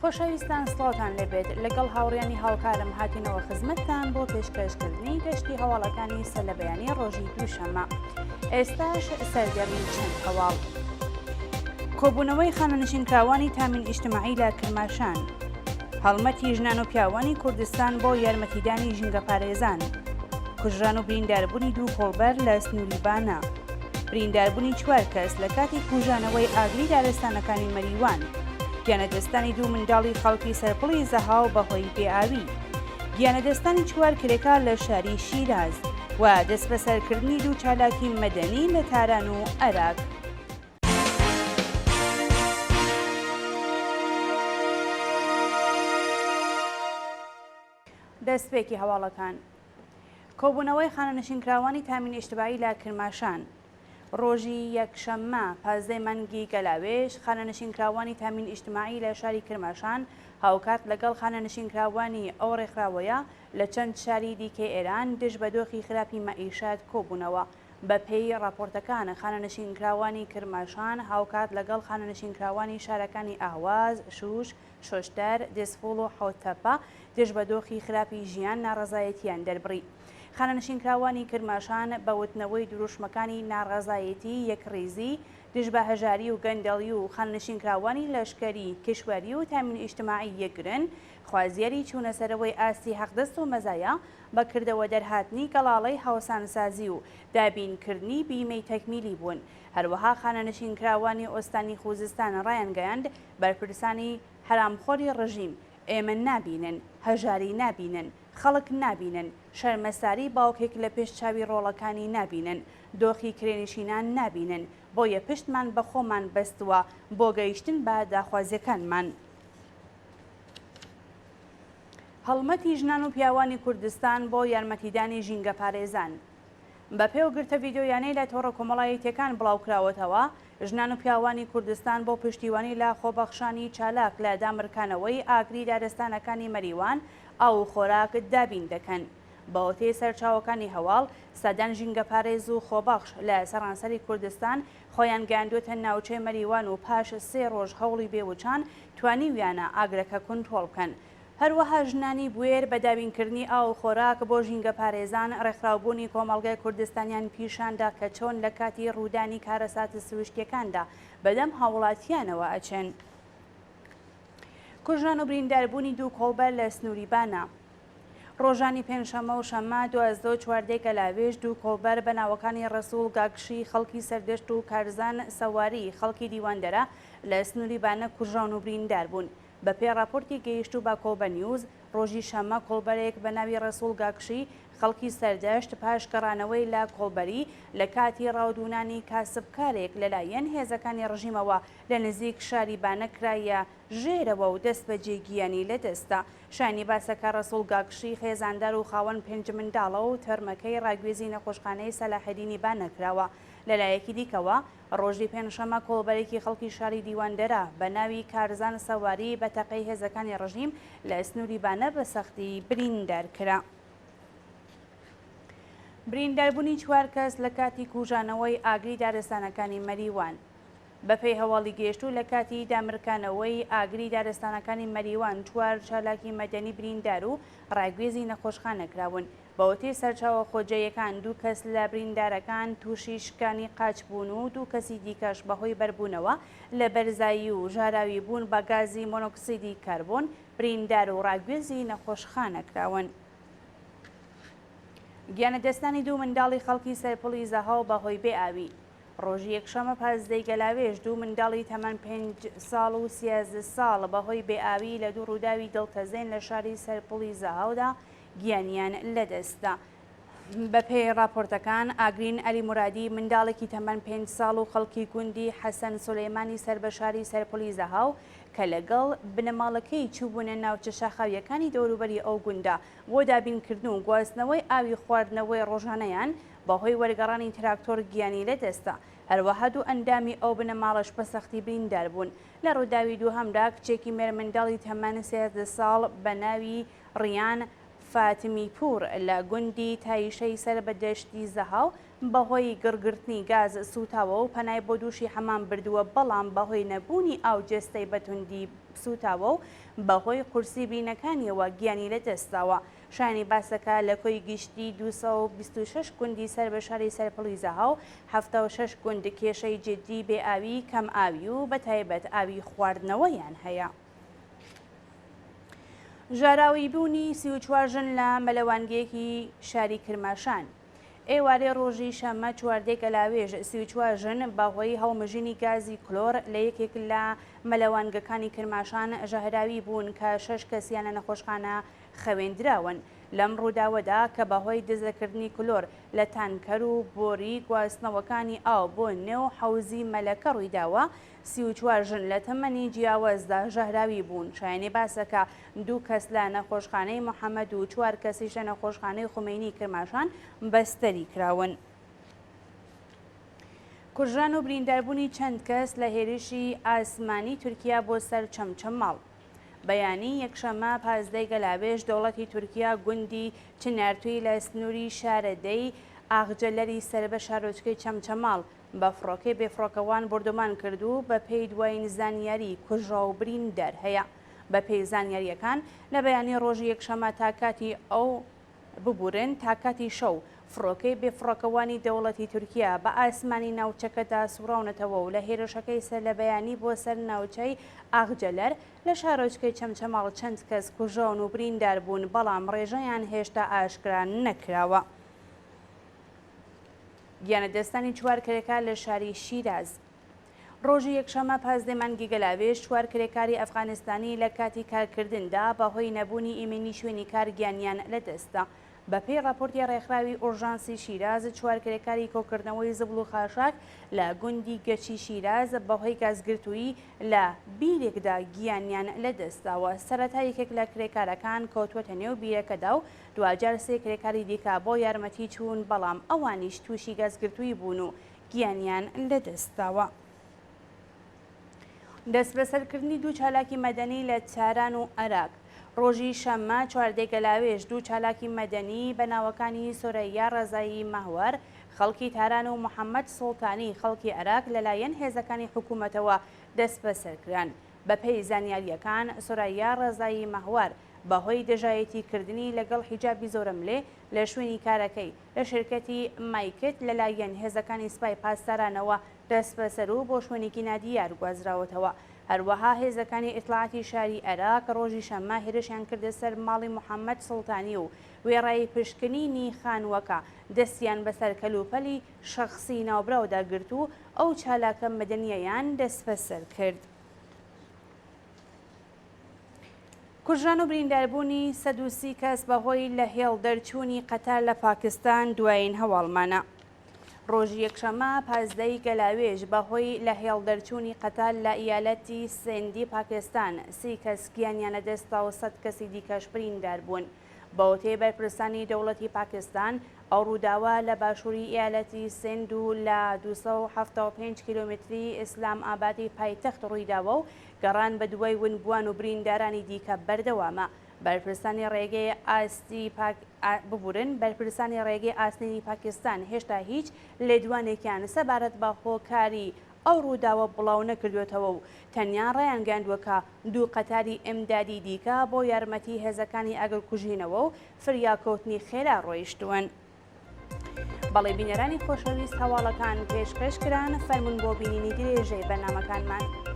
خۆشەویستان سڵاوتان لێبێت لەگەڵ هاوڕیانی هاوکارم هاتینەوە خزمەتتان بۆ پێشکەشکردنی گەشتی هەواڵەکانی سەرلەبەیانی ڕۆژی دووشەممە ئێستاش سەردێڕی چەند هەواڵ. کۆبوونەوەی خانەنشینکراوانی تامین ئیجتماعی لە کرماشان. هەڵمەتی ژنان و پیاوانی کوردستان بۆ یارمەتیدانی ژینگەپارێزان. کوژران و برینداربوونی دوو کۆڵبەر لە سنووری بانە. برینداربوونی چوار کەس لە کاتی کوژانەوەی ئاگری دارستانەکانی مەریوان. گیانلەدەستدانی دوو منداڵی خەڵکی سەرپڵی زەهاو بەهۆی بێئاوی. گیانلەدەستدانی چوار کرێکار لە شاری شیراز و دەستبەسەرکردنی دوو چالاکی مەدەنی لە تاران و ئەراک. دەستپێکی هەواڵەکان. کۆبوونەوەی خانەنشینکراوانی تامین ئیجتماعی لە کرماشان. ڕۆژی یەکشەممە پازدەی مانگی گەلاوێژ، خانەنشینکراوانی تامین ئیجتماعی لە شاری کرماشان هاوکات لەگەڵ خانەنشینکراوانی ئەو ڕێکخراوەیە لە چەند شاری دیکەی ئێران دژ بە دۆخی خراپی مەعیشەت کۆبوونەوە. بەپێی ڕاپۆرتەکان، خانەنشینکراوانی کرماشان هاوکات لەگەڵ خانەنشینکراوانی شارەکانی ئەهواز، شوش، شۆشتەر، دێزفوڵ و حەوتتەپە دژ بە دۆخی خراپی ژیان ناڕەزایەتییان دەربڕی. خانەنشینکراوانی کرماشان بە وتنەوەی دروشمەکانی ناڕەزایەتی، یەکڕیزی، دژ بە هەژاری و گەندەڵی و خانەنشینکراوانی لەشکەری، کیشوەری و تامین ئیجتماعی یەکگرن، خوازیاری چوونەسەرەوەی ئاستی حەقدەست و مەزایا، بە کردەوە دەرهاتنی گەڵاڵەی هاوسانسازی و دابینکردنی بیمەی تەکمیلی بوون. هەروەها خانەنشینکراوانی ئوستانی خوزستان ڕایانگەیاند، بەرپرسانی حەرامخۆری ڕژیم ئێمە نابینن، هەژاری نابینن، خەڵک نابینن، شەرمەساری باوکێک لە پێش چاوی ڕۆڵەکانی نابینن، دۆخی کرێنشینان نابینن، بۆیە پشتمان بە خۆمان بەستووە بۆ گەیشتن بە داخوازیەکانمان. هەڵمەتی ژنان و پیاوانی کوردستان بۆ یارمەتیدانی ژینگەپارێزان. بەپێ و گرتە ڤیدیۆیانەی لە تۆڕە کۆمەڵایەتیەکان بڵاوکراوەتەوە، ژنان و پیاوانی کوردستان بۆ پشتیوانی لە خۆبەخشانی چالاک لە دامرکانەوەی ئاگری دارستانەکانی مەریوان ئاو و خۆراک دابین دەکەن. بەوتەی سەرچاوەکانی هەواڵ، سەدان ژینگەپارێز و خۆبەخش لە سەرانسەری کوردستان خۆیان گەیاندووەتە ناوچەی مەریوان و پاش سێ ڕۆژ هەوڵی بێوچان توانیویانە ئاگرەکە کونترۆڵ بکەن. هەروەها ژنانی بوێر بە دابینکردنی ئاو و خۆراک بۆ ژینگەپارێزان، ڕێکخراوبوونی کۆمەڵگای کوردستانیان پیشاندا کە چۆن لە کاتی ڕوودانی کارەساتە سروشتییەکاندا بەدەم هاووڵاتییانەوە ئەچن. کوژران و برینداربوونی دوو کۆڵبەر لە سنووری بانە. ڕۆژانی پێنجشەممە و شەممە 12 و چواردەی گەلاوێژ دوو کۆڵبەر بە ناوەکانی ڕەسووڵ گاکشی خەڵکی سەردەشت و کارزان سەواری خەڵکی دیواندەرە لە سنووری بانە کوژراون و بریندار بوون. بە پێی ڕاپۆرتی گەیشتوو بە کۆڵبەنیوز، ڕۆژی شەممە کۆڵبەرێک بە ناوی ڕەسووڵ گاکشی خەڵکی سەردەشت پاش گەڕانەوەی لە کۆڵبەری لە کاتی ڕاودوونانی کاسبکارێک لە لایەن هێزەکانی ڕژیمەوە لە نزیک شاری بانە کرایە ژێرەوە و دەستبەجێ گیانی لە دەست دا. شایانی باسە کە ڕەسووڵ گاکشی خێزاندار و خاوەن پێنج منداڵە و تەرمەکەی ڕاگوێزی نەخۆشخانەی سەلاحەدینی بانە کراوە. لە لایەکی دیکەوە، ڕۆژی پێنجشەممە کۆڵبەرێکی خەڵکی شاری دیواندەرە بە ناوی کارزان سەواری بە تەقەی هێزەکانی ڕژیم لە سنووری بانە بە سەختی بریندار کرا. برینداربوونی چوار کەس لە کاتی کوژانەوەی ئاگری دارستانەکانی مەریوان. بەپێی هەواڵی گەیشتوو لە کاتی دامرکانەوەی ئاگری دارستانەکانی مەریوان چوار چالاکی مەدەنی بریندار و ڕاگوێزی نەخۆشخانە کراون. بەوتەی سەرچاوە خۆجێیەکان، دوو کەس لە بریندارەکان تووشی شکانی قاچ بوون و دوو کەسی دیکەش بەهۆی بەربوونەوە لە بەرزایی و ژاراوی بوون بە گازی مۆنۆکسیدی کەربۆن بریندار و ڕاگوێزی نەخۆشخانە کراون. گیانلەدەستدانی دوو منداڵی خەڵکی سەرپڵی زەهاو بەهۆی بێ ئاوی. ڕۆژی یەکشەممە پازدەی گەلاوێژ دوو منداڵی تەمەن پێنج ساڵ و 13 ساڵ بەهۆی بێ ئاوی لە دوو ڕووداوی دڵتەزێن لە شاری سەرپڵی زەهاودا گیانیان لەدەستدا. بەپێی ڕاپۆرتەکان، ئاگرین عەلی مورادی، منداڵێکی تەمەن پێنج ساڵ و خەڵکی گوندی حەسەن سولەیمانی سەر بە شاری سەرپڵی زەهاو کە لەگەڵ بنەماڵەکەی چووبوونە ناوچە شاخاوییەکانی دەوروبەری ئەو گوندە بۆ دابینکردن و گواستنەوەی ئاوی خواردنەوەی ڕۆژانەیان، بەهۆی وەرگەڕانی تراکتۆر گیانی لەدەستدا. هەروەها دوو ئەندامی ئەو بنەماڵەش بە سەختی بریندار بوون. لە ڕووداوی دووهەمدا کچێکی مێرمنداڵی تەمەن 13 ساڵ بە ناوی ڕیان فاتمیپوور لە گوندی تایشەی سەر بە دەشتی زەهاو. بەهۆی گڕگرتنی گاز سووتاوە و پەنای بۆ دووشی حەمام بردووە، بەڵام بەهۆی نەبوونی ئاو جەستەی بە توندی سووتاوە و بەهۆی قورسی برینەکانیەوە گیانی لەدەستداوە. شایانی باسە کە لە کۆی گشتی 226 گوندی سەر بە شاری سەرپڵی زەهاو، 76 گوند کێشەی جیددی بێ ئاوی، کەم ئاوی و بەتایبەت ئاوی خواردنەوەیان هەیە. ژاراوی بوونی 34 ژن لە مەلەوانگەیەکی شاری کرماشان. ئێوارەی ڕۆژی شەممە چواردەی گەلاوێژ 34 ژن بە هۆی هەڵمژینی گازی کلۆر لە یەکێک لە مەلەوانگەکانی کرماشان ژەهراوی بوون کە شەش کەسیان لە نەخۆشخانە خەوێندراون. لەم ڕووداوەدا کە بە هۆی دزەکردنی کلۆر لە تانکەر و بۆری گواستنەوەکانی ئاو بۆ نێو حەوزی مەلەکە ڕوویداوە، 34 ژن لە تەمەنی جیاوازدا ژەهراوی بوون. شایەنی باسە کە دوو کەس لە نەخۆشخانەی محەمەد و چوار کەسیش لە نەخۆشخانەی خومەینی کرماشان بەستەری کراون. کوژران و برینداربوونی چەند کەس لە هێرشی ئاسمانی تورکیا بۆ سەر چەمچەماڵ. بەیانی یەکشەممە پازدەی گەلاوێژ دەوڵەتی تورکیا گوندی چنارتوی لە سنووری شارەدێی ئاغجەلەری سەربە شارۆچکەی چەمچەماڵ بە فڕۆکەی بێفڕۆکەوان بۆردومان کرد و بەپێی دوایین زانیاری کوژراو و بریندار هەیە. بەپێی زانیارییەکان لە بەیانی ڕۆژی یەکشەممە تا کاتی ئەو ببورن تا کاتی شەو فڕۆکەی بێفڕۆکەوانی دەوڵەتی تورکیا بە ئاسمانی ناوچەکەدا سوڕاونەتەوە و لە هێرشەکەی سەرلەبەیانی بۆ سەر ناوچەی ئاغجەلەر لە شارۆچکەی چەمچەماڵ چەند کەس کوژراون و بریندار بوون، بەڵام ڕێژەیان هێشتا ئاشکرا نەکراوە. گیانلەدەستدانی چوار کرێکار لە شاری شیراز. ڕۆژی یەکشەممە پازدەی مانگی گەلاوێژ چوار کرێکاری ئەفغانستانی لە کاتی کارکردندا بەهۆی نەبوونی ئیمێنی شوێنی کار گیانیان لەدەستدا. بەپێی ڕاپۆرتی ڕێکخراوی ئورژانسی شیراز، چوار کرێکاری کۆکردنەوەی زبڵ و خاشاک لە گوندی گەچی شیراز بەهۆی گازگرتوویی لە بیرێکدا گیانیان لەدەستداوە. سەرەتا یەکێک لە کرێکارەکان کەوتووەتە نێو بیرەکەدا و دواجار سێ کرێکاری دیکە بۆ یارمەتی چوون، بەڵام ئەوانیش تووشی گازگرتوویی بوون و گیانیان لەدەستداوە. دەستبەسەرکردنی دوو چالاکی مەدەنی لە تاران و ئەراک. ڕۆژی شەممە چواردەی گەلاوێژ دوو چالاکی مەدەنی بە ناوەکانی سۆرەیا ڕەزایی مەهوەر خەڵکی تاران و محەممەد سوڵتانی خەڵکی ئەراک لەلایەن هێزەکانی حکوومەتەوە دەستبەسەرکران. بەپێی زانیارییەکان سۆرەیا ڕەزایی مەهوەر بەهۆی دژایەتیکردنی لەگەڵ حیجابی زۆرەملێ لە شوێنی کارەکەی لە شیرکەتی مایکت لەلایەن هێزەکانی سپای پاسدارانەوە دەستبەسەر و بۆ شوێنێکی نادیار گوازراوەتەوە. هەروەها هێزەکانی ئیتڵاعاتی شاری ئەراک ڕۆژی شەممە هێرشیان کردە سەر ماڵی محەممەد سوڵتانی و وێڕای پشکنینی خانووەکە دەستیان بەسەر کەلوپەلی شەخسی ناوبراودا گرت و ئەو چالاکە مەدەنییەیان دەستبەسەر کرد. کوژران و برینداربوونی 130 کەس بەهۆی لە هێڵ دەرچوونی قەتار لە پاکستان دوایین هەواڵمانە. ڕۆژی یەکشەممە پازدەی گەلاوێژ بەهۆی لە هێڵ دەرچوونی قەتار لە ئیالەتی سندی پاکستان سی کەس گیانیان لەدەستدا و 100 کەسی دیکەش بریندار بوون. بەوتەی بەرپرسانی دەوڵەتی پاکستان، ئەو ڕووداوە لە باشووری ئیالەتی سند و لە 275 کیلۆمەتری ئیسلام ئابادی پایتەخت ڕوویداوە و گەڕان بەدوای ونبووان و بریندارانی دیکە بەردەوامە. بەرپرسانی ڕێگەی ئاستی پاک ببورن بەرپرسانی ڕێگەی ئاسنینی پاکستان هێشتا هیچ لێدوانێکیان سەبارەت بە هۆکاری ئەو ڕووداوە بڵاو نەکردووەتەوە و تەنیا ڕایانگەیاندووە کە دوو قەتاری ئیمدادی دیکە بۆ یارمەتی هێزەکانی ئاگرکوژینەوە و فریاکەوتنی خێرا ڕۆیشتوون. بەڵێ بینەرانی خۆشەویست هەواڵەکان پێشکەش کران، فەرموون بۆ بینینی درێژەی بەرنامەکانمان.